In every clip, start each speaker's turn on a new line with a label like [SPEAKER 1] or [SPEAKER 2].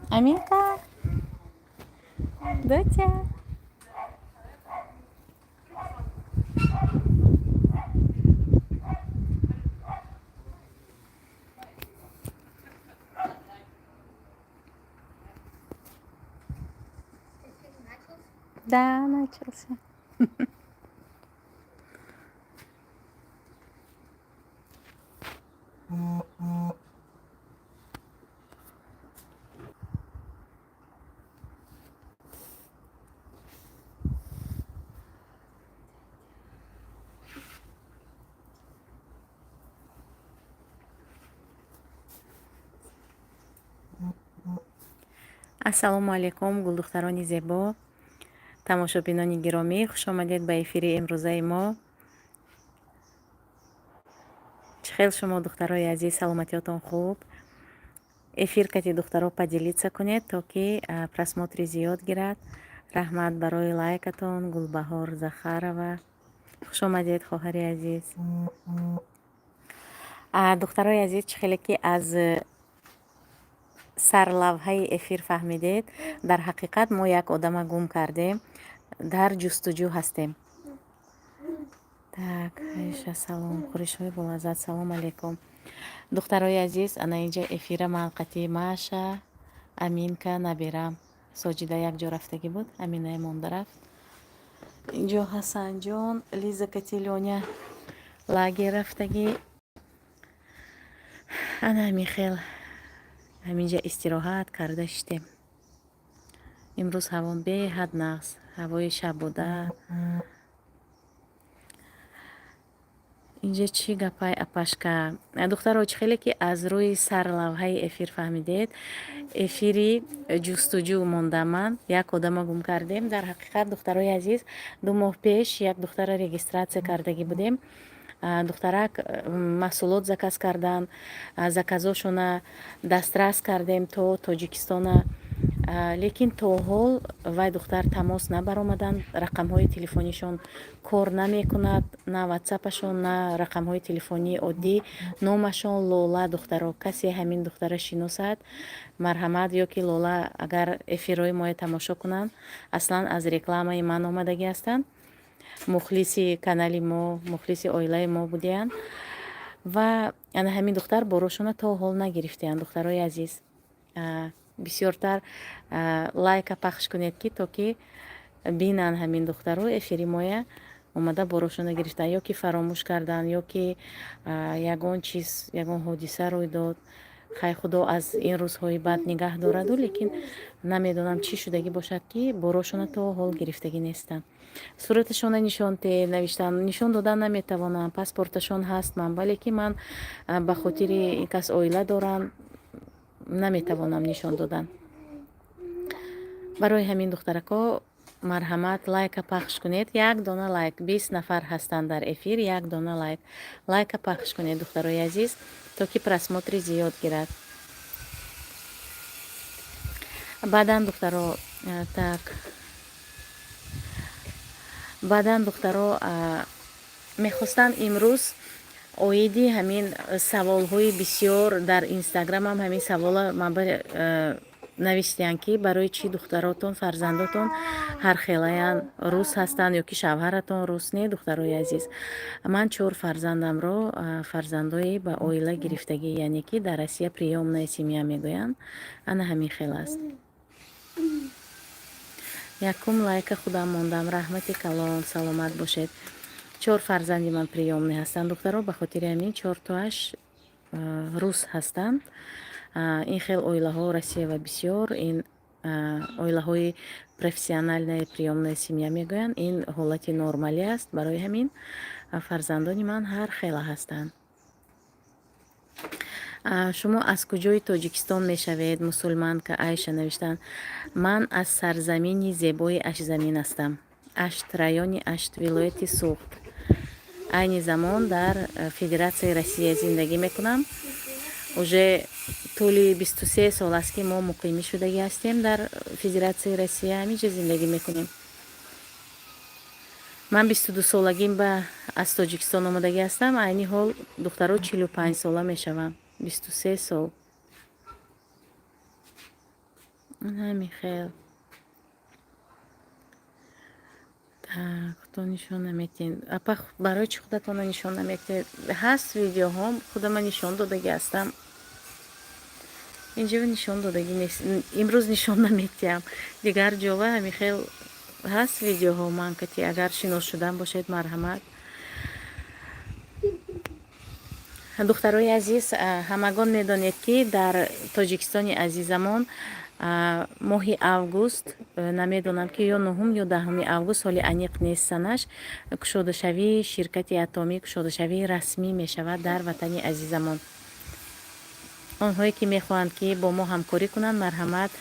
[SPEAKER 1] Аминка, доча. Да, начался. Ассалому алайкум, гулдухтарони зебо, тамошобинони гиромӣ, хушомадед ба эфири имрӯзаи мо. Чӣ хел шумо, духтарои азиз, саломатиётон хуб? Эфир кати духтаро поделиться кунед, то ки просмотри зиёд гирад. Раҳмат барои лайкатон. Гулбаҳор Захарова, хушомадед, хоҳари азиз. Духтарои азиз, чӣ хеле ки аз сарлавҳаи эфир фаҳмидед, дар ҳақиқат мо як одама гум кардем, дар ҷустуҷӯ ҳастем. Так, Аиша, салом, хӯришҳои болаззат. Салом алейкум, духтарои азиз. Ана инҷа эфира ман қати Маша, Аминка, наберам Соҷида якҷо рафтагӣ буд, Аминае монда рафт. Инҷо Ҳасанҷон, Лиза кати Лёня лагер рафтагӣ. Ана ҳамин хел ҳаминҷа истироҳат карда шиштем. Имрӯз ҳаво беҳад нағз, ҳавои шаббуда. Инҷа чӣ гапай, апашка? Духтаро, чӣ хеле ки аз рӯи сарлавҳаи эфир фаҳмидед, эфири ҷустуҷӯ мондам. Ман як одама гум кардем. Дар ҳақиқат, духтарои азиз, 2 моҳ пеш як духтара регистрация кардагӣ будем. Духтарак маҳсулот заказ кардан, заказошона дастрас кардем то Тоҷикистона, лекин то ҳол вай духтар тамос набаромаданд, рақамҳои телефонишон кор намекунад, на ватсапашон, на рақамҳои телефонии оддӣ. Номашон Лола. Духтаро, касе ҳамин духтара шиносад, марҳамат, ё ки Лола агар эфирҳои моя тамошо кунанд, аслан аз рекламаи ман омадагӣ ҳастанд, мухлиси канали мо, мухлиси оилаи мо будиянд ва ана ҳамин духтар борошона то ҳол нагирифтеянд. Духтарои азиз, бисёртар лайка пахш кунед, ки то ки бинанд ҳамин духтаро эфири моя, омада борошона гирифтанд, ё ки фаромӯш карданд, ё ки ягон чиз, ягон ҳодиса рӯй дод. Хай, Худо аз ин рӯзҳои бад нигаҳ дораду, лекин намедонам, чӣ шудагӣ бошад, ки борошона то ҳол гирифтагӣ нестанд. Сураташона нишон те навиштан, нишон додан наметавонам. Паспорташон ҳаст ман, вале ки ман ба хотири ин кас оила доранд, наметавонам нишон додан. Барои ҳамин, духтарако, марҳамат, лайка пахш кунед. Як дона лайк, 20 нафар ҳастанд дар эфир, як дона лайк, лайка пахш кунед, духтарои азиз, то ки просмотри зиёд гирад. Баъдан, духтаро, так, баъдан, духтаро, мехостам имрӯз оиди ҳамин саволҳои бисёр дар Инстаграмам ҳамин савола ман навиштиянд, ки барои чӣ духтаротон, фарзандотон ҳархелаянд, рус ҳастанд ё ки шавҳаратон рус не? Духтарои азиз, ман чор фарзандамро фарзандои ба оила гирифтагӣ, яъне ки дар Россия приёмная семья мегӯянд, ана ҳамин хел аст. Якум лайка худам мондам, раҳмати калон, саломат бошед. Чор фарзанди ман приёмный ҳастанд, духтаро, ба хотири ҳамин чортоаш рус ҳастанд. Ин хел оилаҳо Россия бисёр, ин оилаҳои профессиональная приёмная семья мегӯянд, ин ҳолати нормалӣ аст. Барои ҳамин фарзандони ман ҳар хела ҳастанд. Шумо аз куҷои Тоҷикистон мешавед, мусулманка? Айша навиштанд. Ман аз сарзамини зебои Аштзамин ҳастам, Ашт, райони Ашт, вилояти Суғд. Айни замон дар Федератсияи Россия зиндагӣ мекунам, уже Тӯли 23 сол аст, ки мо муқимӣ шудагӣ ҳастем дар Федератсияи Россия, ҳамин ҷо зиндагӣ мекунем. Ман 22 солагим ба аз Тоҷикистон омадагӣ ҳастам. Айни ҳол, духтаро, 45 сола мешавам. 23 сол ҳамин хел. Так, худо нишон наметиҳед, апа? Барои чӣ худатонро нишон наметиҳед? Ҳаст видеоҳом, худама нишон додагӣ ҳастам. Инҷо нишон додагӣ нест, имрӯз нишон наметиҳам. Дигар ҷова ҳамин хел ҳаст видеоҳо. Ман кати агар шинос шудан бошед, марҳамат. Духтарои азиз, ҳамагон медонед, ки дар Тоҷикистони азизамон моҳи август, намедонам, ки ё 9-ум ё 10-уми август, ҳоли аниқ нест санаш, кушодашавии ширкати Атомӣ, кушодашавии расмӣ мешавад дар ватани азизамон. Онҳое ки мехоҳанд, ки бо мо ҳамкорӣ кунанд, марҳамат,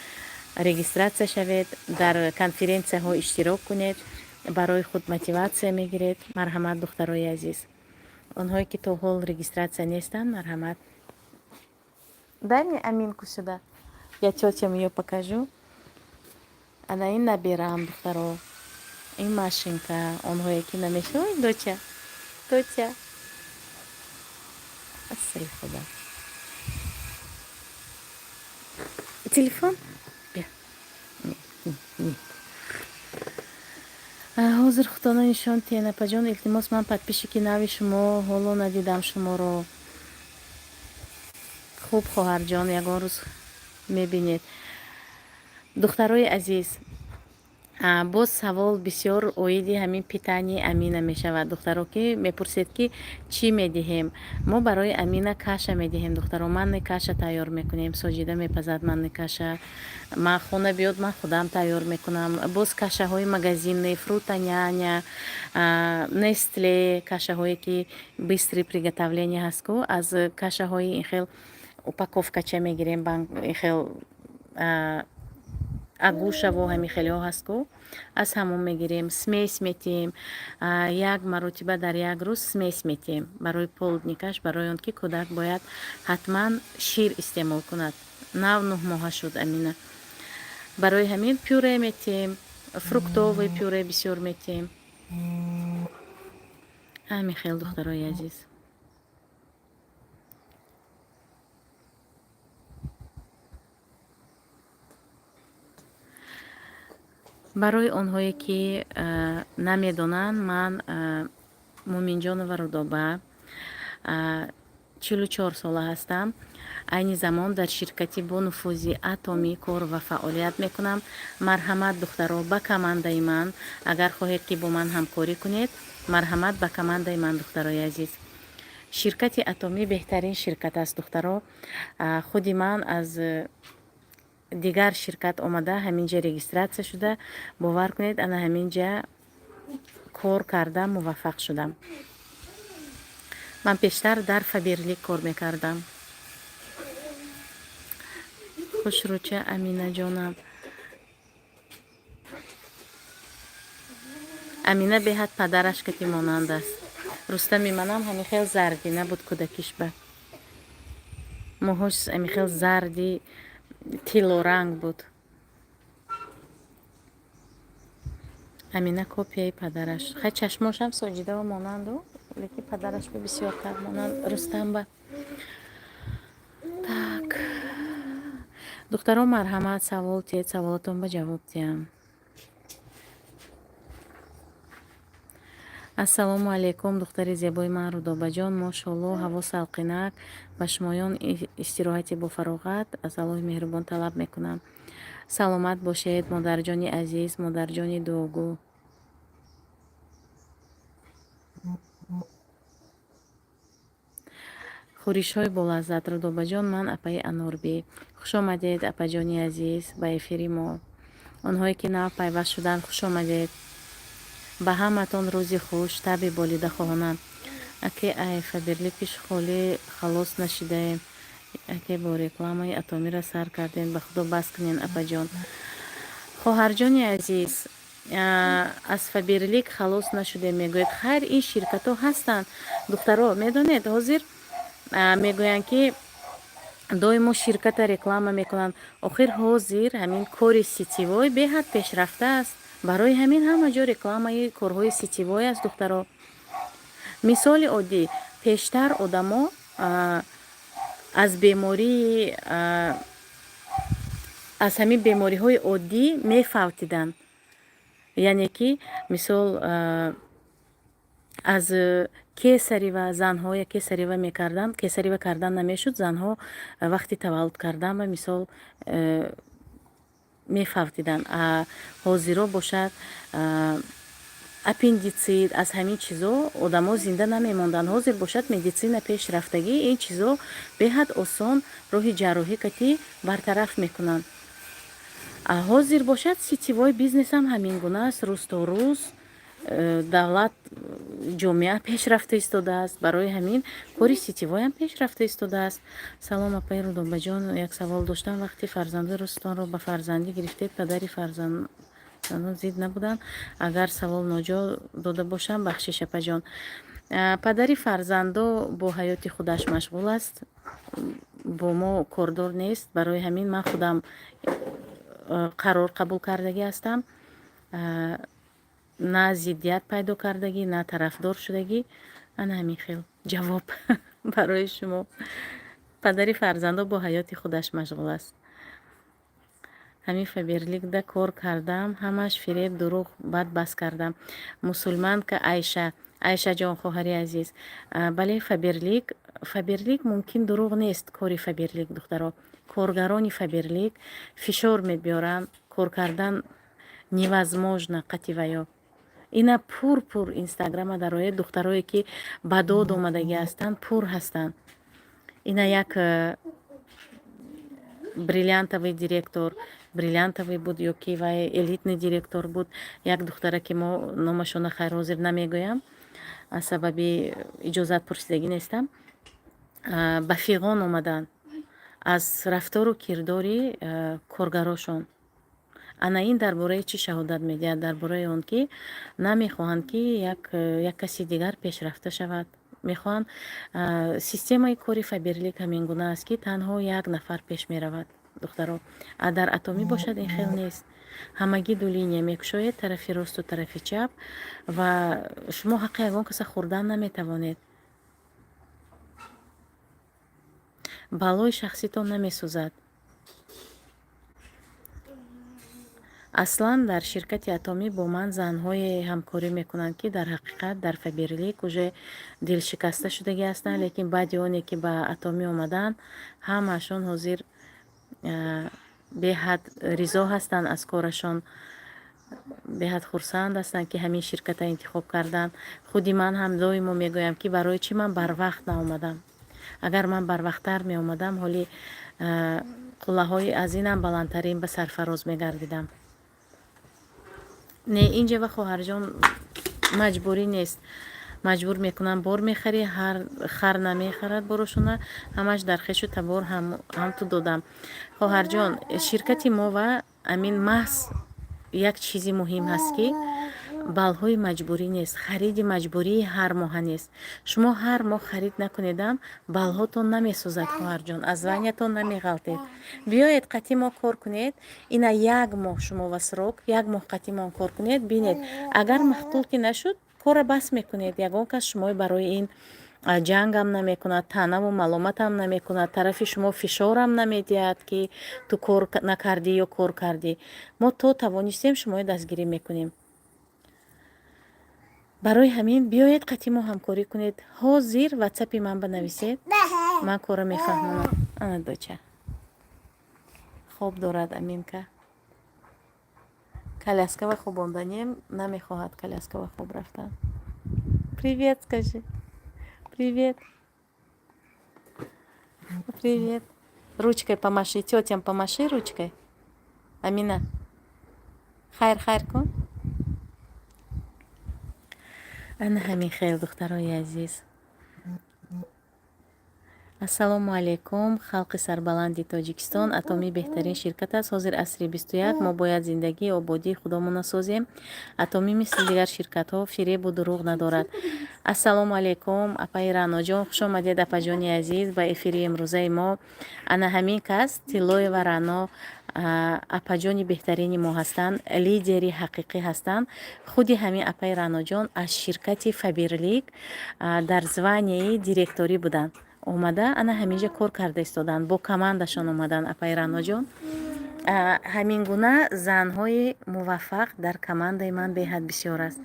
[SPEAKER 1] регистрация шавед, дар конференсияҳо иштирок кунед, барои худ мотиватсия мегиред. Марҳамат, духтарои азиз, онҳое ки то ҳол регистрация нестанд, марҳамат. Дай мне Аминку сюда, я тётям её покажу. Ана ин набираам, духтаро, ин Машинка. Онҳое ки намешиносанд, доча, доча, асри худо. Телефон. Нет, ҳозир худтона нишон тиҳен, апаҷон, илтимос. Ман подписчики нави шумо, ҳоло надидам шуморо. Хуб, хоҳарҷон, ягон рӯз мебинед. Духтарои азиз, боз савол бисёр оиди ҳамин питание Амина мешавад, духтаро, ки мепурсед, ки чӣ медиҳем. Мо барои Амина каша медиҳем, духтаро, манный каша тайёр мекунем. Соҷида мепазад манный каша. Ман хона биёд, ман худам тайёр мекунам. Боз кашаҳои магазинный, Фрутоняня, Нестле, кашаҳое ки быстрый приготовление ҳаст ку, аз кашаҳои ин хел упаковкача мегирем, ин хел Агушаво, ҳамин хелеҳо ҳаст ку, аз ҳамон мегирем. Смесь метиҳем, як маротиба дар як рӯз смесь метиҳем барои полдникаш, барои он ки кӯдак бояд ҳатман шир истеъмол кунад. Нав 9 моҳа шуд Амина. Барои ҳамин пюре метиҳем, фруктовый пюре бисёр метиҳем. Ҳамин хел, духтарои азиз. Барои онҳое ки намедонанд, ман Муминҷонова Рудоба, 44 сола ҳастам. Айни замон дар ширкати бонуфузи Атомӣ кор ва фаъолият мекунам. Марҳамат, духтаро, ба командаи ман. Агар хоҳед, ки бо ман ҳамкорӣ кунед, марҳамат ба командаи ман, духтарои азиз. Ширкати Атомӣ беҳтарин ширкат аст, духтаро. Худи ман аз дигар ширкат омада, ҳамин ҷа регистрация шуда, бовар кунед, ана ҳамин ҷа кор карда муваффақ шудам. Ман пештар дар Фаберлик кор мекардам. Хушрӯча Аминаҷонам. Амина беҳад падараш кати монанд аст. Рустами манам ҳамин хел зардина буд кӯдакиш, ба мӯҳош ҳамин хел зарди тиллоранг буд. Амина копияи падараш. Хай, чашмошам Соҷидао монанду, лекин падараш ба бисёртар монанд, Рустам ба. Так, духтаро, марҳамат, савол тиҳед, саволотон ба ҷавоб диҳам. Ассалому алайкум, духтари зебои ман Рудобаҷон. Мошоалло, ҳаво салқинак. Ба шумоён истироҳати бофароғат аз Аллоҳи меҳрубон талаб мекунам. Саломат бошед, модарҷони азиз, модарҷони дуогӯ. Хӯришҳои болаззат, Рудобаҷон. Ман апаи Анорбӣ. Хушомадед, апаҷони азиз, ба эфири мо. Онҳое ки нав пайваст шуданд, хушомадед. Ба ҳаматон рӯзи хуш, таби болида хоҳонам. Аке, ай Фаберликиш холӣ халос нашидаем. Аке, бо рекламаи Атомиро сар кардем. Ба худо, бас кунен, апаҷон. Хоҳарҷони азиз, аз Фаберлик халос нашудем, мегӯяд. Хайр, ин ширкатҳо ҳастанд, духтаро, медонед, ҳозир мегӯянд, ки Доимо ширката реклама мекунанд. Охир ҳозир ҳамин кори сетевой беҳад пешрафта аст. Барои ҳамин ҳама ҷо рекламаи корҳои сетевой аст, духтаро. Мисоли оддӣ: пештар одамо аз бемории, аз ҳамин бемориҳои оддӣ мефавтиданд, яъне ки, мисол, аз кесарево, занҳое кесарево мекарданд, кесарево кардан намешуд, занҳо вақти таваллуд кардан ба мисол мефавтиданд. Ҳозиро бошад, аппендицит, аз ҳамин чизо одамо зинда намемонданд. Ҳозир бошад, медицина пешрафтагӣ, ин чизо беҳад осон роҳи ҷарроҳӣ катӣ бартараф мекунанд. Ҳозир бошад, сетевой бизнесам ҳамин гуна аст. Рӯз то рӯз давлат, ҷомеа пешрафта истодааст, барои ҳамин кори сетевой ам пешрафта истодааст. Салом, апаи Рудобаҷон, як савол доштам: вақти фарзанди рӯзтонро ба фарзандӣ гирифтед, падари фарзандон зид набуданд? Агар савол ноҷо дода бошам, бахшиш, апаҷон. Падари фарзандо бо ҳаёти худаш машғул аст, бо мо кордор нест. Барои ҳамин ман худам қарор қабул кардагӣ ҳастам, на зиддият пайдо кардагӣ, на тарафдор шудагӣ. Ана ҳамин хел ҷавоб барои шумо. Падари фарзандо бо ҳаёти худаш машғул аст. Ҳамин Фаберликда кор кардам, ҳамаш фиреб, дурӯғ, баъд бас кардам. Мусулманка Айша, Айшаҷон, хоҳари азиз, бале, Фаберлик, Фаберлик мумкин дурӯғ нест. Кори Фаберлик, духтаро, коргарони Фаберлик фишор мебиёранд, кор кардан невозможно қативаё. Ина пур пур Инстаграма дарояд, духтарое ки ба дод омадагӣ ҳастанд, пур ҳастанд. Ина як бриллиантовый директор, бриллиантовый буд ё ки вай элитный директор буд, як духтара ки мо номашона хайр ҳозир намегӯям, аз сабаби иҷозат пурсидагӣ нестам, ба фиғон омаданд аз рафтору кирдори коргарошон. Ана ин дар бораи чӣ шаҳодат медиҳад? Дар бораи он ки намехоҳанд, ки як каси дигар пешрафта шавад, мехоҳанд. Системаи кори Фаберлик ҳамин гуна аст, ки танҳо як нафар пеш меравад, духтаро. А дар Атомӣ бошад, ин хел нест. Ҳамагӣ ду линия мекушоед, тарафи росту тарафи чап, ва шумо ҳаққи ягон каса хӯрдан наметавонед, балои шахситон намесӯзад. Аслан дар ширкати Атомӣ бо ман занҳое ҳамкорӣ мекунанд, ки дар ҳақиқат дар Фаберлик уже дилшикаста шудагӣ ҳастанд, лекин баъди оне ки ба Атомӣ омаданд, ҳамаашон ҳозир беҳад ризо ҳастанд аз корашон, беҳад хурсанд ҳастанд, ки ҳамин ширката интихоб карданд. Худи ман ҳам доимо мегӯям, ки барои чӣ ман барвақт наомадам. Агар ман барвақттар меомадам, ҳоли қуллаҳои аз инам баландтарин ба сарфароз мегардидам. Не, инҷа, хоҳарҷон, маҷбурӣ нест. Маҷбур мекунам, бор мехарӣ, ҳар хар намехарад борошона, ҳамаш дар хешу табор ҳамту додам. Хоҳарҷон, ширкати мо ва амин маҳз як чизи муҳим ҳаст, ки баллҳои маҷбурӣ нест, хариди маҷбурии ҳар моҳа нест. Шумо ҳар моҳ харид накунедам, баллҳотон намесӯзад, хоҳарҷон, аз звания тон намеғалтед. Биёед, қатъи мо кор кунед. Ина як моҳ шумо ва срок, як моҳ қатъи мо кор кунед, бинед, агар маъқул ки нашуд, корра бас мекунед. Ягон кас шумои барои ин ҷангам намекунад, таънаву маломатам намекунад, тарафи шумо фишорам намедиҳад, ки ту кор накардӣ ё кор кардӣ. Мо то тавонистем шумои дастгирӣ мекунем. Барои ҳамин биёед, қатъи мо ҳамкорӣ кунед. Ҳозир Ватсапи ман банависед, ман корро мефаҳмонам. Ана доча хоб дорад. Аминка коляска ва хобонданием, намехоҳад коляска ва хоб рафтан. Привет скажи, привет, привет. Ручкой помаши тетям, помаши ручкой. Амина, хайр, хайр кун. Ана ҳамин хел, духтарои азиз. Ассалому алайкум, халқи сарбаланди Тоҷикистон. Атомӣ беҳтарин ширкат аст. Ҳозир асри 21, мо бояд зиндагии ободии худомонро созем. Атомӣ мисли дигар ширкатҳо фиребу дурӯғ надорад. Ассалому алайкум, апаи Раъноҷон, хуш омадед, апаҷони азиз, ба эфири имрӯзаи мо. Ана ҳамин кас, Тиллоева Раъно, апаҷони беҳтарини мо ҳастанд, лидери ҳақиқӣ ҳастанд. Худи ҳамин апаи Раъноҷон аз ширкати Фаберлик дар званияи директорӣ буданд, омада ана ҳаминҷа кор карда истоданд, бо командашон омаданд. Апаи Раъноҷон, ҳамин гуна занҳои муваффақ дар командаи ман беҳад бисёр аст.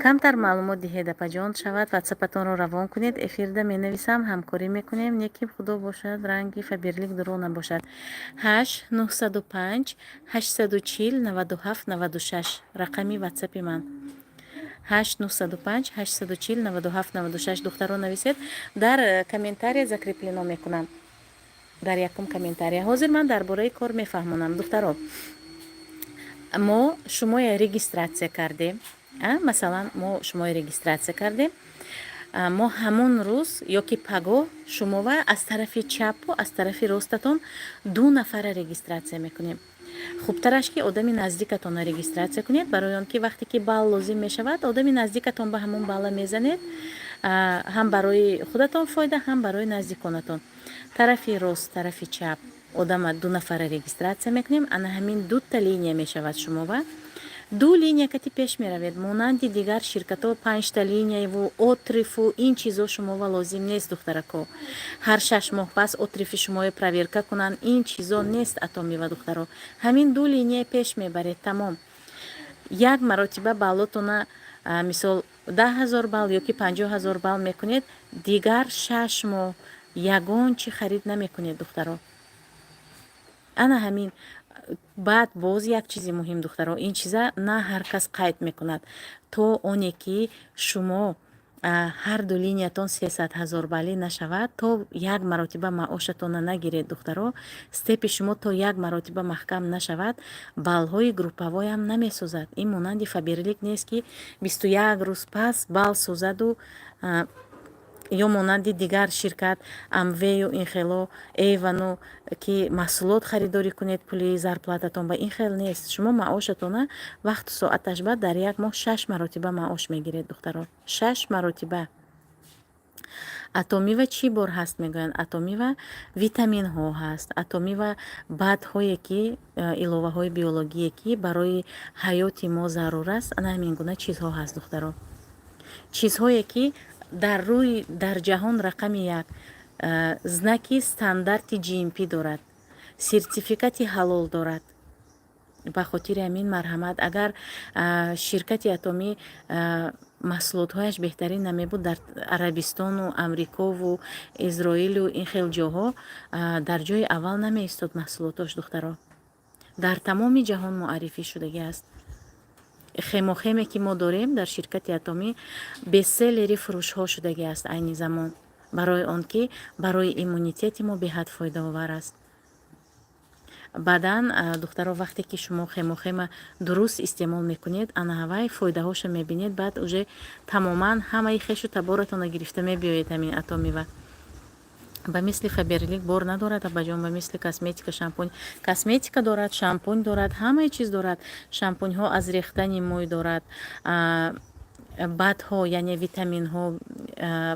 [SPEAKER 1] Камтар маълумот диҳед, апаҷон, шавад ватсапатонро равон кунед, эфирда менависам, ҳамкорӣ мекунем. Неки худо бошад, ранги Фаберлик дурӯғ набошад. 8 905 840 97 96 рақами ватсапи ман, 8 905 840 97 96. Духтаро, нависед, дар комментария закреплено мекунам, дар якум комментария. Ҳозир ман дар бораи кор мефаҳмонам. Духтаро, мо шумоя регистрация кардем, масалан, мо шумоя регистрация кардем, мо ҳамон рӯз ё ки пагоҳ шумова аз тарафи чапу аз тарафи ростатон ду нафара регистрация мекунем. Хубтараш, ки одами наздикатонро регистрация кунед, барои он ки вақте ки балл лозим мешавад, одами наздикатон ба ҳамон балла мезанед, ҳам барои худатон фоида, ҳам барои наздиконатон. Тарафи рост, тарафи чап одама ду нафара регистрация мекунем. Ана ҳамин дута линия мешавад шумова, ду линия кати пеш меравед. Монанди дигар ширкатҳо панҷта линияву отрыву ин чизо шумова лозим нест, духтарако. Ҳар 6 моҳ пас отрыви шуморо проверка кунанд, ин чизо нест Атомива. Духтаро, ҳамин ду линия пеш мебаред, тамом. Як маротиба баллотона, мисол, 10 000 балл ё ки 50 000 балл мекунед, дигар 6 моҳ ягон чӣ харид намекунед, духтаро. Ана ҳамин. Баъд боз як чизи муҳим, духтаро, ин чиза на ҳар кас қайд мекунад. То оне ки шумо ҳар ду линиятон 300 000 баллӣ нашавад, то як маротиба маошатонро нагиред, духтаро, степи шумо то як маротиба маҳкам нашавад, баллҳои группавоям намесозад. Ин монанди Фаберлик нест, ки 21 рӯз пас балл созаду, ё монанди дигар ширкат, Амвею, ин хело, Эйвану, ки маҳсулот харидорӣ кунед пули зарплататон ба. Ин хел нест. Шумо маошатона вақту соаташ баъд дар як моҳ шаш маротиба маош мегиред, духтаро, шаш маротиба. Атомива чӣ бор ҳаст, мегӯянд. Атомива витаминҳо ҳаст, Атомива БАДҳое, ки иловаҳои биологие, ки барои ҳаёти мо зарур аст, ана ҳамин гуна чизҳо ҳаст, духтаро. Чизҳое, ки дар рӯи дар ҷаҳон рақами як, знаки стандарти GMP дорад, сертификати ҳалол дорад. Ба хотири ҳамин, марҳамат, агар ширкати Атомӣ маҳсулотҳояш беҳтарин намебуд, дар Арабистону Амрикову Изроилу ин хел ҷоҳо дар ҷои аввал намеистод маҳсулотош. Духтаро, дар тамоми ҷаҳон муаррифӣ шудагӣ аст. Хемохеме, ки мо дорем дар ширкати Атомӣ, бестселлери фурӯшҳо шудагӣ аст айни замон, барои он ки барои иммунитети мо беҳад фоидаовар аст. Баъдан, духтаро, вақте ки шумо хемохема дуруст истеъмол мекунед, ана ҳавай фоидаҳоша мебинед, баъд уже тамоман ҳамаи хешу таборатонро гирифта мебиёед ҳамин Атомива. Ба мисли Фаберлик бор надорад, абаҷон, ба мисли косметика, шампунь. Косметика дорад, шампунь дорад, ҳамаи чиз дорад. Шампуньҳо аз рехтани мӯй дорад, БАДҳо, яъне витаминҳо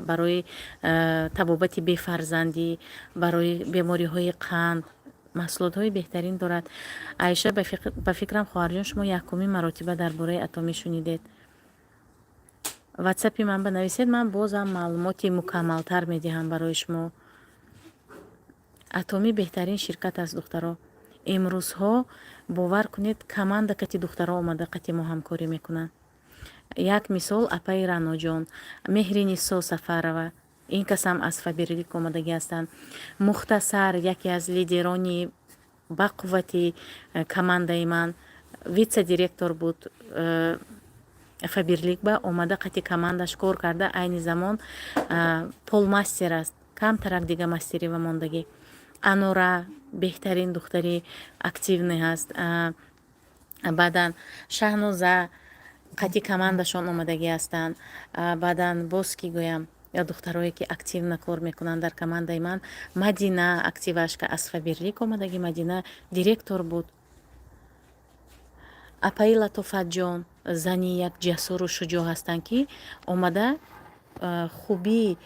[SPEAKER 1] барои табобати бефарзандӣ, барои бемориҳои қанд, маҳсулотҳои беҳтарин дорад. Айша, ба фикрам, хоҳарҷон, шумо якумин маротиба дар бораи Атомӣ шунидед. Ватсапи ман банависед, ман бозам маълумоти мукаммалтар медиҳам барои шумо. Атомӣ беҳтарин ширкат аст, духтаро. Имрӯзҳо, бовар кунед, команда кати духтаро омада қати мо ҳамкорӣ мекунанд. Як мисол: апаи Раъноҷон, Меҳринисо Сафарова, ин касам аз Фаберлик омадагӣ ҳастанд. Мухтасар, яке аз лидерони бақуввати командаи ман, вице-директор буд Фаберлик, ба омада қати командаш кор карда, айни замон полмастер аст, камтарак дига мастерива мондагӣ. Анора беҳтарин духтари активный ҳаст. Баъдан Шаҳноза қати командашон омадагӣ ҳастанд. Баъдан боз кӣ гӯям? Духтарое, ки активно кор мекунанд дар командаи ман. Мадина активашка аз Фаберлик омадаги, Мадина директор буд. Апаи Латофатҷон зани як ҷасуру шуҷоъ ҳастанд, ки омада, хубии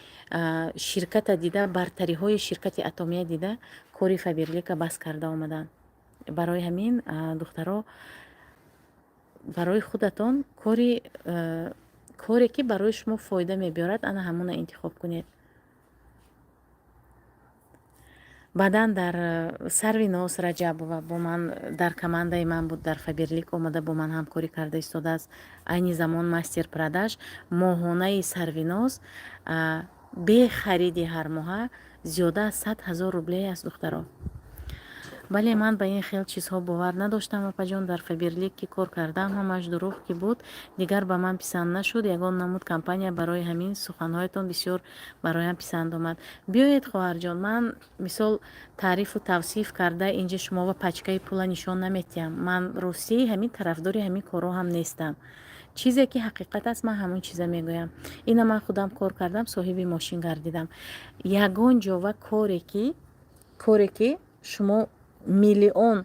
[SPEAKER 1] ширката дида, бартариҳои ширкати Атомия дида, кори Фаберлика бас карда омаданд. Барои ҳамин, духтаро, барои худатон коре, ки барои шумо фоида мебиёрад, ана ҳамона интихоб кунед. Баъдан дар Сарвиноз Раҷабова бо ман дар командаи ман буд, дар Фаберлик омада, бо ман ҳамкорӣ карда истодааст. Айни замон мастер продаж. Моҳонаи Сарвиноз бе хариди ҳармоҳа зиёда аз 100 000 рубле аст, духтаро. Бале, ман ба ин хел чизҳо бовар надоштам, апаҷон. Дар Фаберлик ки кор кардам, ҳамаш дурӯғ ки буд, дигар ба ман писанд нашуд ягон намуд компания. Барои ҳамин суханҳоятон бисёр бароям писанд омад. Биёед, хоҳарҷон, ман мисол таърифу тавсиф карда инҷа шумова пачкаи пула нишон наметиҳам. Ман ростии ҳамин тарафдори ҳамин корҳо ҳам нестам. Чизе ки ҳақиқат аст, ман ҳамон чиза мегӯям. Ина ман худам кор кардам, соҳиби мошин гардидам. Ягон ҷова коре ки шумо миллион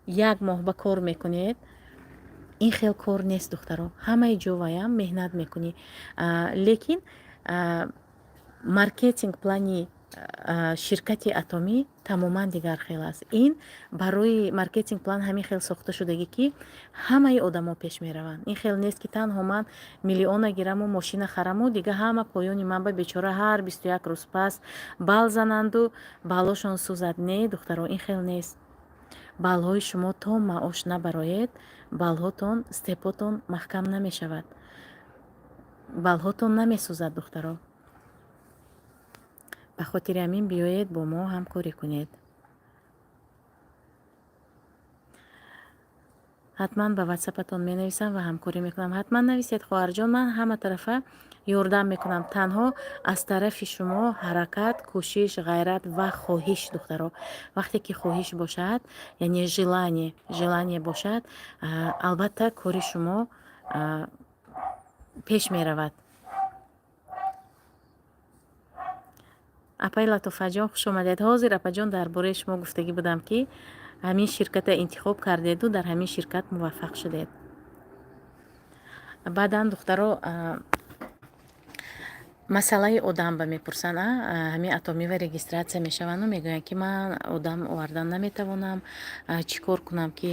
[SPEAKER 1] як моҳ ба кор мекунед, ин хел кор нест, духтаро. Ҳамаи ҷоваям меҳнат мекунӣ, лекин маркетинг плани ширкати Атомӣ тамоман дигар хел аст. Ин барои маркетинг план ҳамин хел сохта шудагӣ, ки ҳамаи одамо пеш мераванд. Ин хел нест, ки танҳо ман миллиона гираму мошина хараму, дига ҳама поёни ман ба бечора ҳар 21 рӯз пас бал зананду балошон сӯзад. Не, духтаро, ин хел нест. Балҳои шумо то маош набароед, балҳотон, степотон маҳкам намешавад, балҳотон намесӯзад, духтаро. Ба хотири ҳамин биёед, бо мо ҳамкорӣ кунед. Ҳатман ба ватсапатон менависам ва ҳамкорӣ мекунам. Ҳатман нависед, хоҳарҷон, ман ҳама тарафа ёрдам мекунам. Танҳо аз тарафи шумо ҳаракат, кӯшиш, ғайрат ва хоҳиш, духтаро. Вақте ки хоҳиш бошад, яъне желание бошад, албатта, кори шумо пеш меравад. Апаи Латофаҷон, хуш омадед. Ҳозир, апаҷон, дар бораи шумо гуфтагӣ будам, ки ҳамин ширката интихоб кардеду дар ҳамин ширкат муваффақ шудед. Баъдан, духтаро, масъалаи одам ба мепурсанд. Ҳамин Атомива регистрация мешаванду мегӯянд, ки ман одам овардан наметавонам, чӣ кор кунам, ки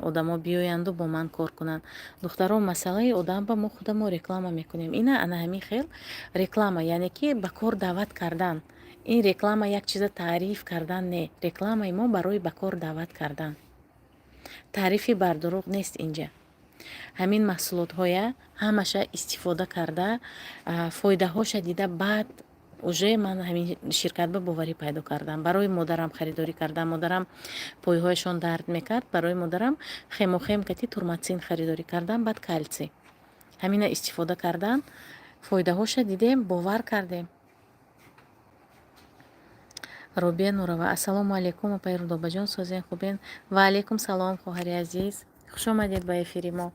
[SPEAKER 1] одамо биёянду бо ман кор кунанд? Духтаро, масъалаи одам ба мо худамо реклама мекунем. Ина ана ҳамин хел реклама, яъне ки ба кор даъват кардан. Ин реклама як чиза таъриф кардан не, рекламаи мо барои ба кор даъват кардан, таърифи бардурӯғ нест. Инҷа ҳамин маҳсулотҳоя ҳамаша истифода карда, фоидаҳоша дида, баъд уже ман ҳамин ширкат ба боварӣ пайдо кардам. Барои модарам харидорӣ кардам. Модарам пойҳояшон дард мекард. Барои модарам хемохем кати турматсин харидорӣ кардам, баъд калсий. Ҳамина истифода кардан, фоидаҳоша дидем, бовар кардем. Робия Нурова: «Ассалому алайкум, апаи Рудобаҷон, созен, хубен?» Ва алайкум салом, хоҳари азиз, хуш омадед ба эфири мо.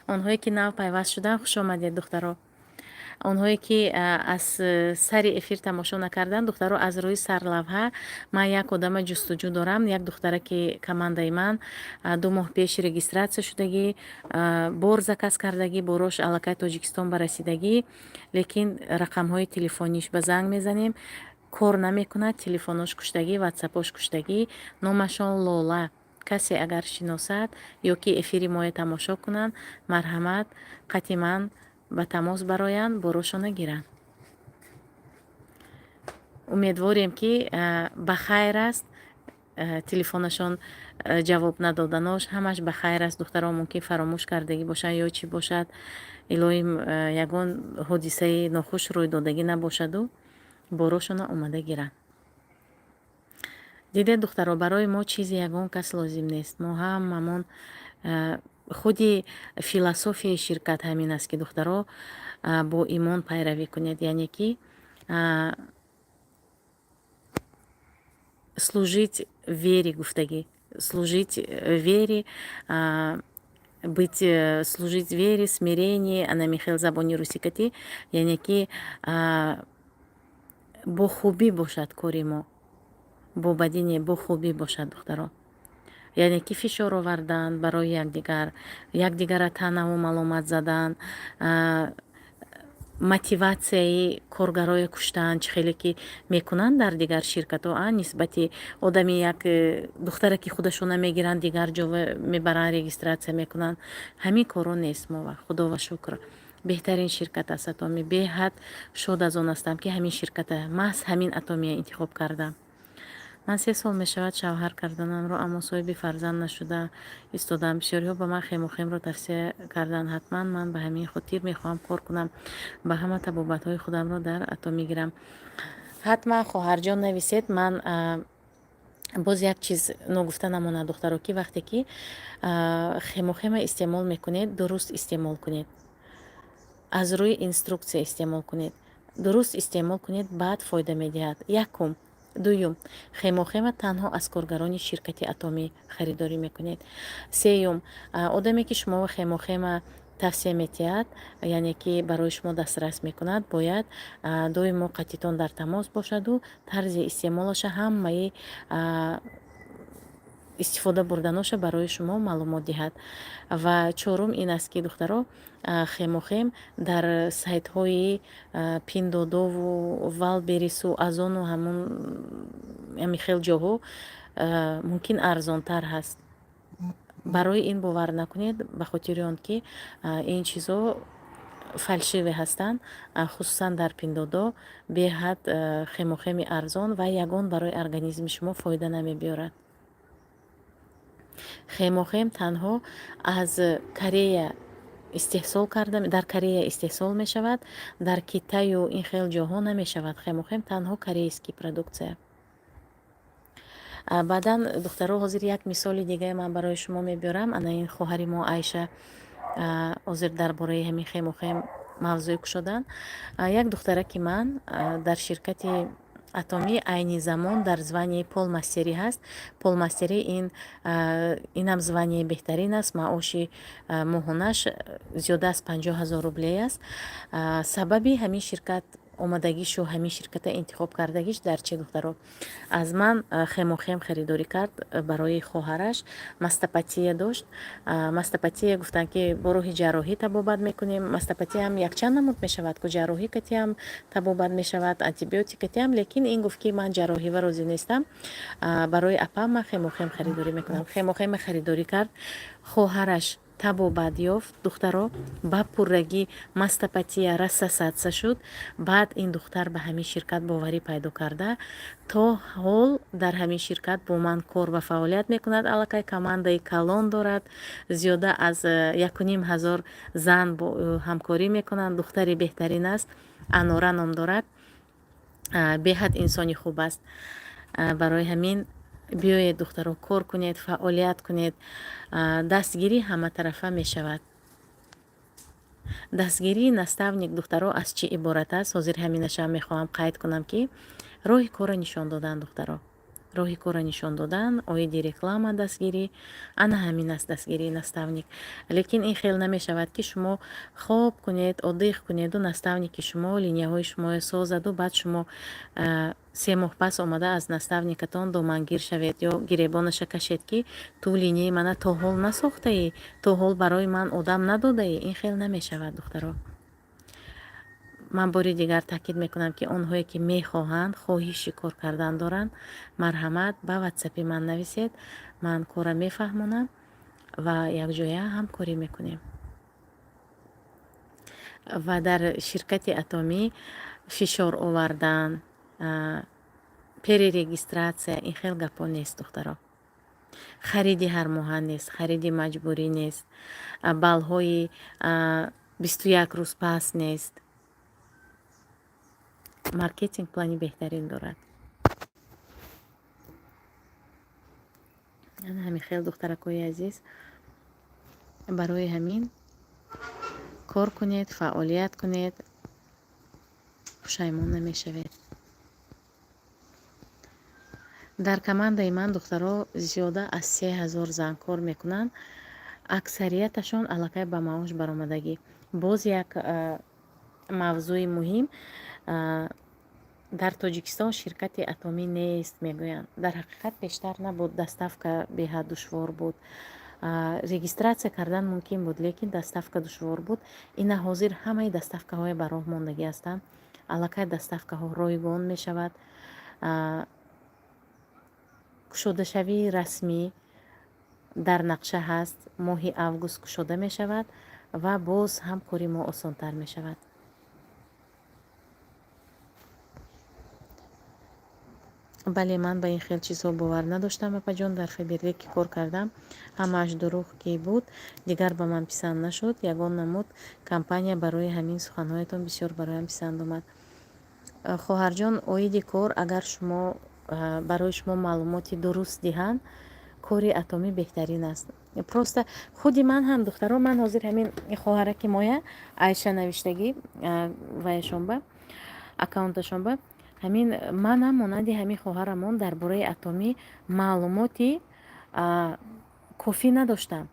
[SPEAKER 1] Онҳое ки нав пайваст шуданд, хуш омадед, духтаро. Онҳое ки аз сари эфир тамошо накарданд, духтаро, аз рӯи сарлавҳа ман як одама ҷустуҷӯ дорам. Як духтара, ки командаи ман 2 моҳ пеш регистрация шудагӣ, бор заказ кардагӣ, борош аллакай Тоҷикистон ба расидагӣ, лекин рақамҳои телефониш ба занг мезанем, кор намекунад, телефонош куштагӣ, ватсапош куштагӣ. Номашон Лола. Касе агар шиносад ё ки эфири моя тамошо кунанд, марҳамат, қати ман ба тамос бароянд, борошона гиранд. Умедворем, ки ба хайр аст. Телефонашон ҷавоб надоданош ҳамаш ба хайр аст, духтаро. Мумкин фаромӯш кардагӣ бошанд ё чӣ бошад. Илоҳим, ягон ҳодисаи нохуш рӯй додагӣ набошаду борошона омада гиранд. Дидед, духтаро, барои мо чизи ягон кас лозим нест. Мо ҳамамон, худи философияи ширкат ҳамин аст, ки, духтаро, бо имон пайравӣ кунед, яъне ки служить вере гуфтагӣ, служить вере, быть, служить вере, смирении, ана михел забони русикатӣ, яъне ки Бо хубӣ бошад кори мо, бо бадӣ не, бо хубӣ бошад, духтаро. Яъне ки фишор овардан барои якдигар, якдигара таънаву маломат задан, мотиватсияи коргарое куштан, чӣ хеле ки мекунанд дар дигар ширкатҳо, нисбати одами як духтаре ки худашона мегиранд, дигар ҷо мебаранд, регистрация мекунанд. Ҳамин корҳо нест мова, худова шукр. Беҳтарин ширкат аст Атоми. Беҳад шод аз он ҳастам, ки ҳамин ширката, маҳз ҳамин Атомия интихоб кардам. Ман 3 сол мешавад шавҳар карданамро, аммо соҳиби фарзанд нашуда истодам. Бисёриҳо ба ман хемохемро тавсия карданд. Ҳатман ман ба ҳамин хотир мехоҳам кор кунам, ба ҳама табобатҳои худамро дар Атомӣ гирам. Ҳатман, хоҳарҷон, нависед. Ман боз як чиз ногуфта намонад, духтаро, ки вақте ки хемохема истеъмол мекунед, дуруст истеъмол кунед, аз рӯи инструкция истеъмол кунед. Дуруст истеъмол кунед, баъд фоида медиҳад. Якум. Дуюм, хемохема танҳо аз коргарони ширкати Атомӣ харидорӣ мекунед. Сеюм, одаме ки шумо хемохема тавсия метиҳад, яъне ки барои шумо дастрас мекунад, бояд доимо қатитон дар тамос бошаду тарзи истеъмолаша, ҳамаи истифода бурданоша барои шумо маълумот диҳад. Ва чорум ин аст, ки, духтаро, хемохем дар сайтҳои Пиндуодуову Вайлдберрису Озону ҳамун ҳамин хел ҷоҳо мумкин арзонтар ҳаст. Барои ин бовар накунед, ба хотири он ки ин чизҳо фальшивый ҳастанд. Хусусан дар Пиндуодуо беҳад хемохеми арзон ва ягон барои организми шумо фоида намебиёрад. Хемохем танҳо аз Корея истеҳсол карда, дар Корея истеҳсол мешавад, дар Китаю ин хел ҷоҳо намешавад. Хемохем танҳо корейский продукция. Баъдан, духтаро, ҳозир як мисоли дигае ман барои шумо мебиёрам. Ана ин хоҳари мо Айша ҳозир дар бораи ҳамин хемохем мавзӯе кушоданд. Як духтараки ман дар ширкати Атомӣ айни замон дар звание полмастерӣ ҳаст. Полмастерӣ инам звание беҳтарин аст. Маоши моҳонаш зиёда аз 50 000 рублей аст. Сабаби ҳамин ширкат омадагишу ҳамин ширката интихоб кардагиш дар чи, духтаро? Аз ман хемохем харидорӣ кард барои хоҳараш, мастопатия дошт. Мастопатия гуфтанд, ки бо роҳи ҷарроҳӣ табобат мекунем. Мастопатияам якчанд намуд мешавад ку, ҷарроҳӣ катиам табобат мешавад, антибиотик катиам, лекин ин гуфт, ки ман ҷарроҳива розӣ нестам, барои апам ман хемохем харидорӣ мекунам. Хемохема харидорӣ кард, хоҳараш табобат ёфт, духтаро, ба пуррагӣ мастопатия рассосаться шуд. Баъд ин духтар ба ҳамин ширкат боварӣ пайдо карда, то ҳол дар ҳамин ширкат бо ман кор ва фаъолият мекунад. Аллакай командаи калон дорад, зиёда аз 1500 зан бо ҳамкорӣ мекунанд. Духтари беҳтарин аст, Анора ном дорад, беҳад инсони хуб аст. Барои ҳамин биёед, духтаро, кор кунед, фаъолият кунед, дастгирӣ ҳаматарафа мешавад. Дастгирии наставник, духтаро, аз чӣ иборат аст? Ҳозир ҳаминашам мехоҳам қайд кунам, ки роҳи корро нишон додан, духтаро, роҳи корро нишон додан, оиди реклама дастгирӣ, ана ҳамин аст дастгирии наставник. Лекин ин хел намешавад, ки шумо хоб кунед, отдых кунеду наставники шумо линияҳои шуморо созаду баъд шумо 3 моҳ пас омада аз наставникатон домангир шавед ё гиребонаша кашед, ки ту линияи мана то ҳол насохтаӣ, то ҳол барои ман одам надодаӣ. Ин хел намешавад, духтаро. Ман бори дигар таъкид мекунам, ки онҳое ки мехоҳанд, хоҳиши кор кардан доранд, марҳамат, ба ватсапи ман нависед, ман корра мефаҳмонам ва якҷоя ҳамкорӣ мекунем. Ва дар ширкати Атомӣ фишор овардан, перерегистрация, ин хел гапҳо нест, духтаро. Хариди ҳармоҳа нест, хариди маҷбурӣ нест, баллҳои 21 рӯз пас нест. Маркетинг плани беҳтарин дорад. Ана ҳамин хел, духтаракҳои азиз. Барои ҳамин кор кунед, фаъолият кунед, пушаймон намешавед. Дар командаи ман, духтаро, зиёда аз 3000 зан кор мекунанд, аксарияташон аллакай ба маош баромадагӣ. Боз як мавзӯи муҳим. Дар Тоҷикистон ширкати Атомӣ нест, мегӯянд. Дар ҳақиқат, пештар набуд, доставка беҳад душвор буд. Регистрация кардан мумкин буд, лекин доставка душвор буд. Ина ҳозир ҳамаи доставкаҳое ба роҳ мондагӣ ҳастанд, аллакай доставкаҳо ройгон мешавад. Кушодашавии расмӣ дар нақша ҳаст, моҳи август кушода мешавад ва боз ҳам кори мо осонтар мешавад. Бале, ман ба ин хел чизҳо бовар надоштам, апаҷон. Дар Фаберлик ки кор кардам, ҳамааш дурӯғ ки буд, дигар ба ман писанд нашуд ягон намуд компания. Барои ҳамин суханҳоятон бисёр бароям писанд омад. Хоҳарҷон, оиди кор, агар шумо барои шумо маълумоти дуруст диҳанд, кори Атомӣ беҳтарин аст. Просто худи ман ҳам, духтаро, ман ҳозир ҳамин хоҳараки моя Айша навиштагӣ ваяшонба, аккаунташонба, ҳамин манам монанди ҳамин хоҳарамон дар бораи Атомӣ маълумоти кофӣ надоштам.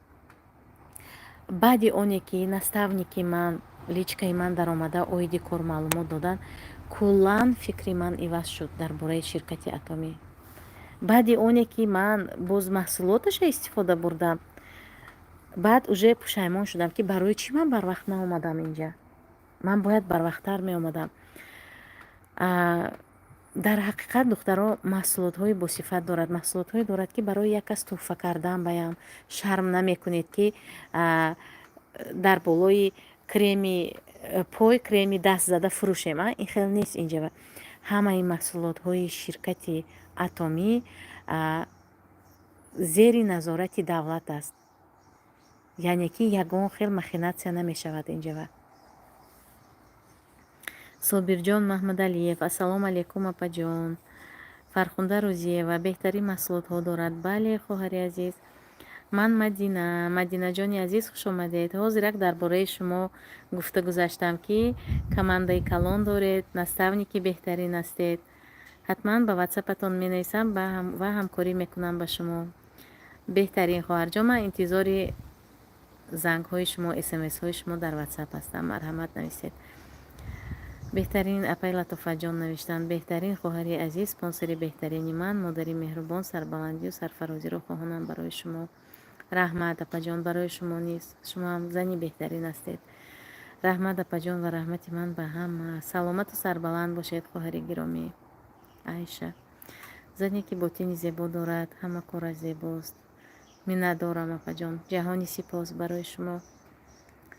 [SPEAKER 1] Баъди оне ки наставники ман личкаи ман даромада, оиди кор маълумот доданд, куллан фикри ман иваз шуд дар бораи ширкати Атомӣ. Баъди оне ки ман боз маҳсулоташа истифода бурдам, баъд уже пушаймон шудам, ки барои чӣ ман барвақт наомадам инҷа, ман бояд барвақттар меомадам. Дар ҳақиқат, духтаро, маҳсулотҳои босифат дорад, маҳсулотҳое дорад, ки барои як кас тӯҳфа кардан баям шарм намекунед, ки дар болои креми пой креми даст зада фурӯшем. Ин хел нест. Инҷа ҳамаи маҳсулотҳои ширкати Атомӣ зери назорати давлат аст, яъне ки ягон хел махинация намешавад инҷава. Собирҷон Маҳмадалиев, ассалому алайкум, апаҷон. Фархунда Рӯзиева, беҳтарин маҳсулотҳо дорад. Бале, хоҳари азиз. Ман Мадина. Мадинаҷони азиз, хуш омадед. Ҳозирак дар бораи шумо гуфта гузаштам, ки командаи калон доред, наставники беҳтарин ҳастед. Ҳатман ба ватсапатон менависам ва ҳамкорӣ мекунам ба шумо. Беҳтарин, хоҳарҷон. Ман интизори зангҳои шумо, смсҳои шумо дар ватсап ҳастам. Марҳамат, нависед. Беҳтарин, апай Латофатҷон навиштанд. Беҳтарин, хоҳари азиз, спонсори беҳтарини ман, модари меҳрубон, сарбаландию сарфарозиро хоҳонам барои шумо. Раҳмат, апаҷон, барои шумо низ. Шумоам зани беҳтарин ҳастед. Раҳмат, апаҷон, ва раҳмати ман ба ҳама. Саломату сарбаланд бошед, хоҳари гиромӣ. Айша, зане ки ботини зебо дорад, ҳама кораш зебост. Миннатдорам, апаҷон. Ҷаҳони сипос барои шумо.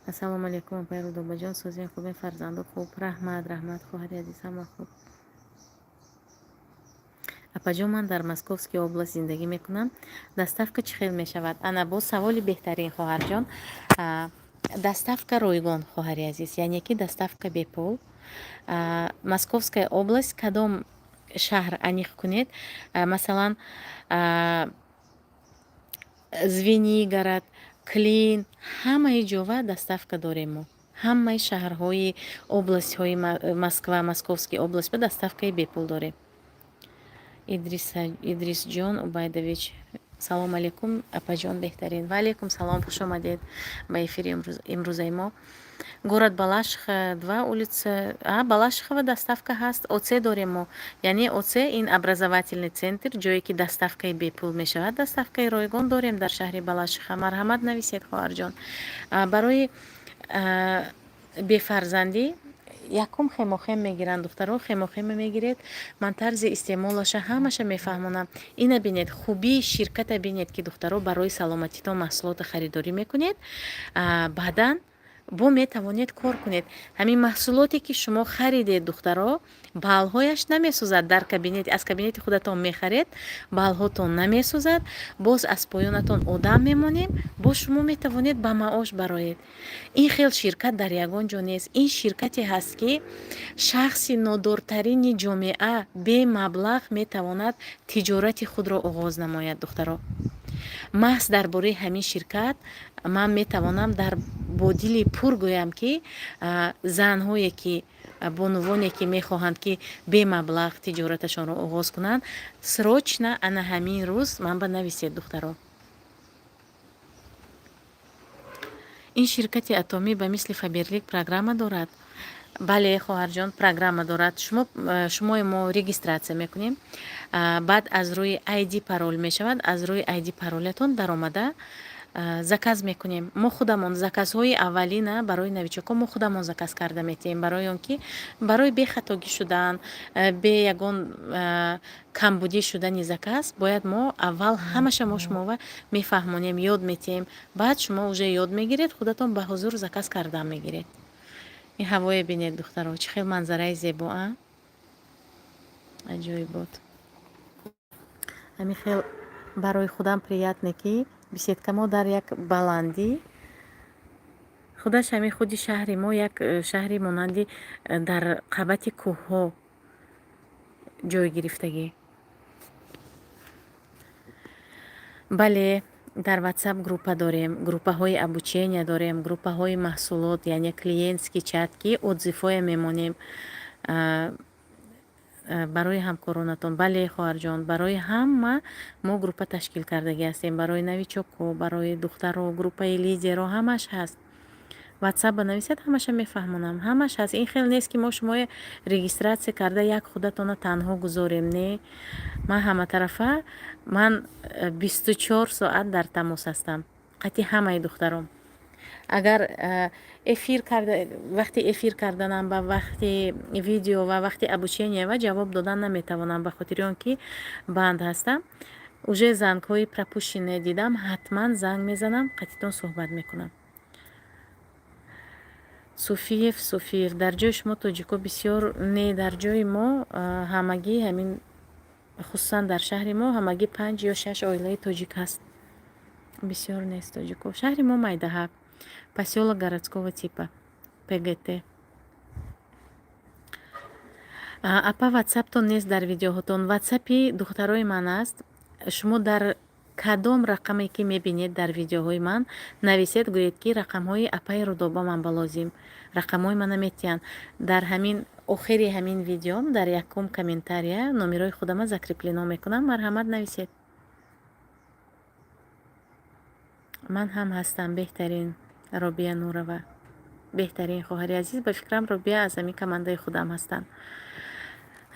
[SPEAKER 1] Ассалому алайкум, апай Рудобаҷон, созин, хубен, фарзанду хуб? Раҳмат, раҳмат, хоҳари азиз, ҳама хуб. Апаҷон, ман дар Московский область зиндагӣ мекунам, доставка чӣ хел мешавад? Ана, боз саволи беҳтарин, хоҳарҷон. Доставка ройгон, хоҳари азиз, яъне ки доставка бепул. Московская область, кадом шаҳр, аниқ кунед. Масалан, Звенигород, Клин, ҳамаи ҷова доставка дорем мо. Ҳамаи шаҳрҳои областҳои Москва, Московский область ба доставкаи бепул дорем. Идрисҷон Убайдович, салом алейкум, апаҷон, беҳтарин. Ва алейкум салом, хуш омадед ба эфири имрӯзаи мо. Город Балашиха, 2, улица Балашихова, доставка ҳаст. ОЦ дорем мо, яъне ОЦ ин образовательный центр, ҷое ки доставкаи бепул мешавад. Доставкаи ройгон дорем дар шаҳри Балашиха. Марҳамат, нависед, хоҳарҷон. Барои бефарзандӣ якум хемохем мегиранд, духтаро. Хемохема мегиред, ман тарзи истеъмолаша ҳамаша мефаҳмонам. Ина бинед, хубии ширката бинед, ки, духтаро, барои саломатитон маҳсулота харидорӣ мекунед, баъдан бо метавонед кор кунед. Ҳамин маҳсулоте ки шумо харидед, духтаро, балҳояш намесӯзад. Дар кабинет, аз кабинети худатон мехаред, балҳотон намесӯзад. Боз аз поёнатон одам мемонем, боз шумо метавонед ба маош бароед. Ин хел ширкат дар ягон ҷо нест. Ин ширкате ҳаст, ки шахси нодортарини ҷомеа бемаблағ метавонад тиҷорати худро оғоз намояд. Духтаро, маҳз дар бораи ҳамин ширкат ман метавонам дар бо дили пур гӯям, ки занҳое ки, бонувоне ки мехоҳанд, ки бемаблағ тиҷораташонро оғоз кунанд, срочно ана ҳамин рӯз ман ба нависед, духтаро. Ин ширкати Атомӣ ба мисли Фаберлик программа дорад? Бале, хоҳарҷон, программа дорад. Шумо, шумои мо регистрация мекунем, баъд аз рӯи ID парол мешавад, аз рӯи ID паролятон даромада заказ мекунем. Мо худамон заказҳои аввалина барои новичокҳо мо худамон заказ карда метиҳем, барои он ки барои бехатогӣ шудан, бе ягон камбудӣ шудани заказ бояд мо аввал ҳамаша мо шумова мефаҳмонем, ёд метиҳем. Баъд шумо уже ёд мегиред, худатон ба ҳузур заказ кардан мегиред. Ин ҳавое бинед, духтаро, чӣ хел манзараи зебо, а? Аҷоибот. Ҳамин хел барои худам приятно, ки беседка мо дар як баландӣ. Худаш ҳамин худи шаҳри мо як шаҳри монанди дар қабати кӯҳҳо ҷой гирифтагӣ. Бале, дар WhatsApp группа дорем, группаҳои обучения дорем, группаҳои маҳсулот, яъне клиентский чат, ки отзывҳое мемонем барои ҳамкоронатон. Бале, хоҳарҷон, барои ҳама мо группа ташкил кардагӣ ҳастем, барои новичокҳо, барои духтаро, группаи лидерҳо, ҳамаш ҳаст. WhatsApp банависед, ҳамаша мефаҳмонам, ҳамаш ҳаст. Ин хел нест, ки мо шумоя регистрация карда як худатона танҳо гузорем. Не, ман ҳаматарафа, ман 24 соат дар тамос ҳастам қатъи ҳамаи духтаром. Агар эфир карда, вақти эфир карданам, ба вақти видео ва вақти обучения ва ҷавоб додан наметавонам, ба хотири он ки банд ҳастам. Уже зангҳои пропущенные дидам, ҳатман занг мезанам, қатъитон суҳбат мекунам. Суфиев, Суфиев, дар ҷои шумо тоҷико бисёр? Не, дар ҷои мо ҳамагӣ ҳамин, хусусан дар шаҳри мо ҳамагӣ панҷ ё шаш оилаи тоҷик ҳаст, бисёр нест тоҷико. Шаҳри мо майдаҳак, посёлок городского типа, ПГТ. Апа, ватсаптон нест дар видеоҳотон. Ватсапи духтарои ман аст. Шумо дар кадом рақаме ки мебинед дар видеоҳои ман нависед, гӯед, ки рақамҳои апаи Рудоба ман ба лозим, рақамҳои мана метиҳанд. Дар ҳамин охири ҳамин видеом дар якум комментария номерои худама закреплено мекунам, марҳамат, нависед. Ман ҳам ҳастам. Беҳтарин, Робия Нурова, беҳтарин, хоҳари азиз. Ба фикрам, Робия аз ҳамин командаи худам ҳастанд.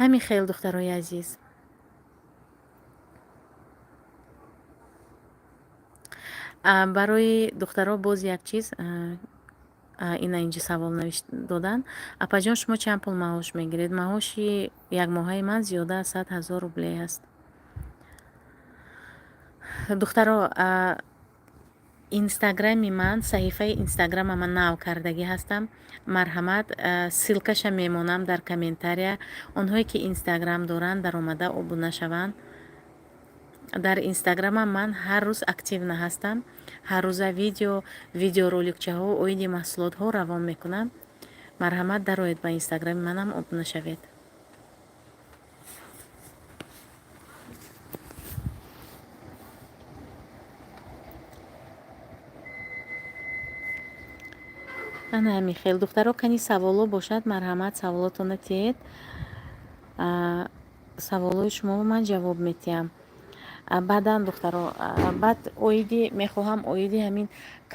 [SPEAKER 1] Ҳамин хел, духтарои азиз. Барои духтаро боз як чиз, ина инҷа савол навишт доданд: апаҷон, шумо чанд пул маош мегиред? Маоши якмоҳаи ман зиёда аз 100 000 рубле аст. Духтаро, инстаграми ман, саҳифаи инстаграма ман нав кардагӣ ҳастам, марҳамат, ссылкаша мемонам дар комментария. Онҳое ки инстаграм доранд, даромада обуна шаванд. Дар инстаграмам ман ҳар рӯз активна ҳастам, ҳаррӯза видео, видеороликчаҳо оиди маҳсулотҳо равон мекунам. Марҳамат, дароед ба инстаграми манам, обуна шавед. Ана ҳамин хел, духтаро. Кани саволо бошад, марҳамат, саволотона тиҳед, саволҳои шумо ман ҷавоб метиҳам баъдан. Духтаро, баъд оиди мехоҳам оиди ҳамин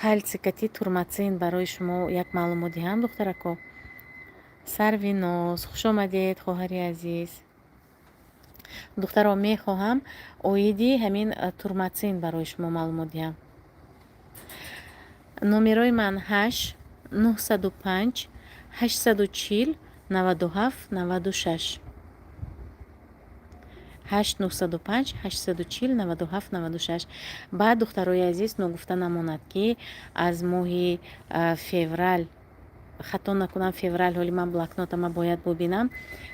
[SPEAKER 1] кальций кати турмацин барои шумо як маълумот диҳам. Духтарако, Сарвиноз, хушомадед, хоҳари азиз. Духтаро, мехоҳам оиди ҳамин турмацин барои шумо маълумот диҳам. Номерои ман 8 905 840 97 96, 8 905 840 97 96. Баъд, духтарои азиз, ногуфта намонад, ки аз моҳи феврал, хато накунам, феврал, ҳоли ман блокнотама бояд бубинам,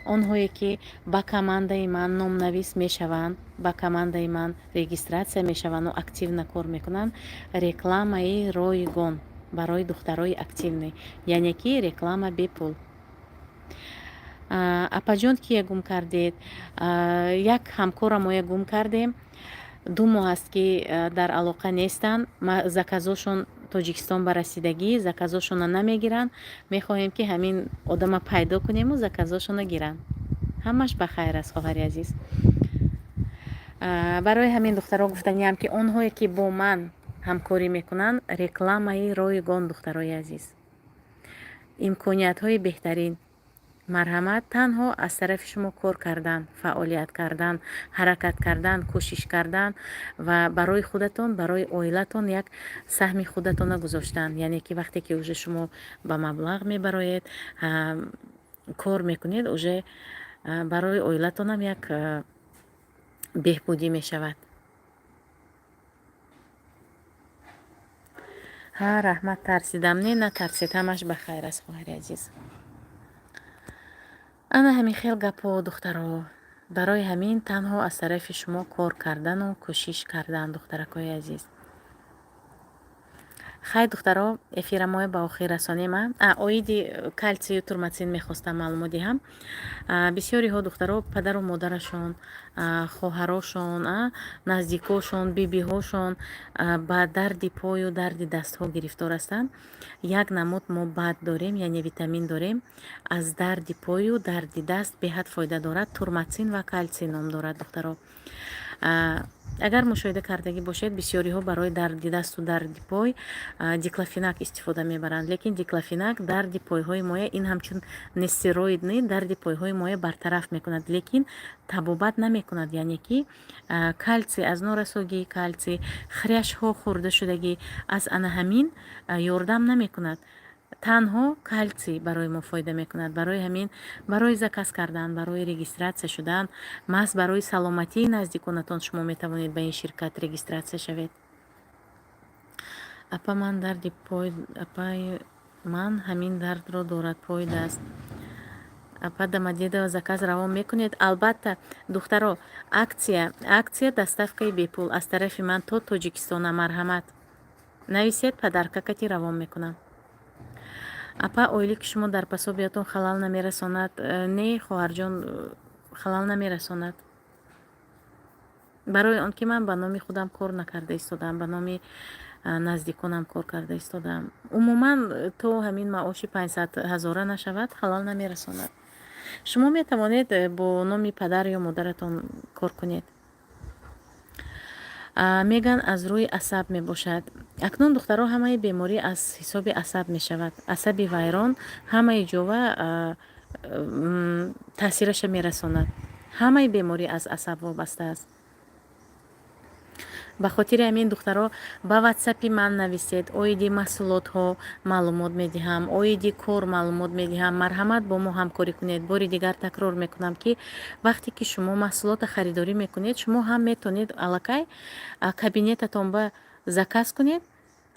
[SPEAKER 1] онҳое ки ба командаи ман номнавис мешаванд, ба командаи ман регистрация мешаванду активно кор мекунанд, рекламаи ройгон барои духтарои активный, яъне ки реклама бепул. Апаҷон, кия гум кардед? Як ҳамкора моя гум кардем, 2 моҳ аст, ки дар алоқа нестанд. Заказошон Тоҷикистон ба расидагӣ, заказошона намегиранд. Мехоҳем, ки ҳамин одама пайдо кунему заказошона гиранд. Ҳамаш ба хайр аст, хоҳари азиз. Барои ҳамин, духтаро, гуфтаниам, ки онҳое ки бо ман ҳамкорӣ мекунанд, рекламаи ройгон, духтарои азиз. Имкониятҳои беҳтарин, марҳамат, танҳо аз тарафи шумо кор кардан, фаъолият кардан, ҳаракат кардан, кӯшиш кардан ва барои худатон, барои оилатон як саҳми худатона гузоштан. Яъне ки вақте ки уже шумо ба маблағ мебароед, кор мекунед, уже барои оилатонам як беҳбудӣ мешавад. Ҳа, раҳмат, тарсидам. Не, натарсед, ҳамаш ба хайр аст, хоҳари азиз. Ана ҳамин хел гапҳо, духтаро. Барои ҳамин танҳо аз тарафи шумо кор кардану кӯшиш кардан, духтаракҳои азиз. Хай, духтаро, эфира моя ба охир расонем. А оиди калсию турматсин мехостам маълумот диҳам. Бисёриҳо, духтаро, падару модарашон, хоҳарошон, наздикошон, бибиҳошон ба дарди пою дарди дастҳо гирифтор ҳастанд. Як намуд мо бад дорем, яъне витамин дорем, аз дарди пою дарди даст беҳад фоида дорад. Турматсин ва калсий ном дорад, духтаро. Агар мушоҳида кардагӣ бошед, бисёриҳо барои дарди дасту дарди пой диклофенак истифода мебаранд, лекин диклофенак дарди пойҳои моя, ин ҳамчун нестероидный, дарди пойҳои моя бартараф мекунад, лекин табобат намекунад. Яъне ки калсий аз норасогии калсий, хрящҳо хӯрда шудагӣ, аз ана ҳамин ёрдам намекунад. Танҳо калсий барои мо фоида мекунад. Барои ҳамин барои заказ кардан, барои регистрация шудан, маҳз барои саломатии наздиконатон шумо метавонед ба ин ширкат регистрация шавед. Апа, ман дарди пой, апаи ман ҳамин дардро дорад, пой, даст. Апа, Домодедово заказ равон мекунед? Албатта, духтаро, акция, доставкаи бепул аз тарафи ман то Тоҷикистона. Марҳамат, нависед, подарка кати равон мекунам. Апа, ойлики шумо дар пособиятон халал намерасонад? Не, хоҳарҷон, халал намерасонад, барои он ки ман ба номи худам кор накарда истодаам, ба номи наздиконам кор карда истодаам. Умуман, то ҳамин маоши 500 ҳазора нашавад, халал намерасонад. Шумо метавонед бо номи падар ё модаратон кор кунед. Меган, аз рӯи асаб мебошад. Акнун, духтаро, ҳамаи беморӣ аз ҳисоби асаб мешавад. Асаби вайрон ҳамаи ҷова таъсираша мерасонад. Ҳамаи беморӣ аз асаб вобаста аст. Ба хотири ҳамин, духтаро, ба ватсапи ман нависед, оиди маҳсулотҳо маълумот медиҳам, оиди кор маълумот медиҳам. Марҳамат, бо мо ҳамкорӣ кунед. Бори дигар такрор мекунам, ки вақте ки шумо маҳсулотро харидорӣ мекунед, шумо ҳам метавонед аллакай кабинетатон ба заказ кунед,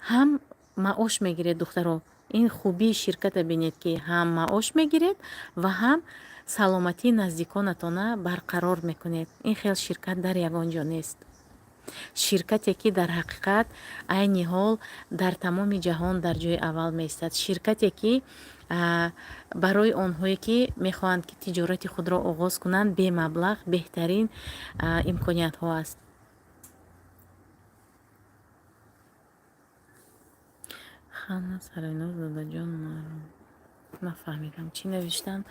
[SPEAKER 1] ҳам маош мегиред. Духтаро, ин хубии ширката бинед, ки ҳам маош мегиред ва ҳам саломатии наздиконатона барқарор мекунед. Ин хел ширкат дар ягон ҷо нест. Ширкате ки дар ҳақиқат айни ҳол дар тамоми ҷаҳон дар ҷои аввал меистад, ширкате ки барои онҳое ки мехоҳанд, ки тиҷорати худро оғоз кунанд бемаблағ, беҳтарин имкониятҳо аст. Хана Сариноз додаҷон, нафаҳмидам, чӣ навиштанд.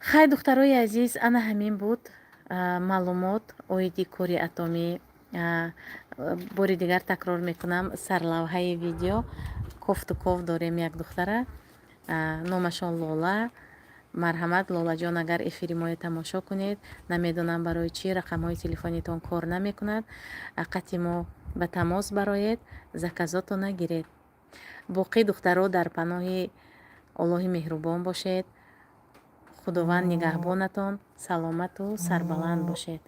[SPEAKER 1] Хай, духтарои азиз, ана ҳамин буд маълумот оиди кори Атомӣ. Бори дигар такрор мекунам, сарлавҳаи видео кофту ков дорем як духтара, номашон Лола. Марҳамат, Лолаҷон, агар эфири моя тамошо кунед, намедонам барои чӣ рақамҳои телефонитон кор намекунад, қати мо ба тамос бароед, заказотона гиред. Боқӣ, духтаро, дар паноҳи Оллоҳи меҳрубон бошед. Худованд нигаҳбонатон, саломату сарбаланд бошед.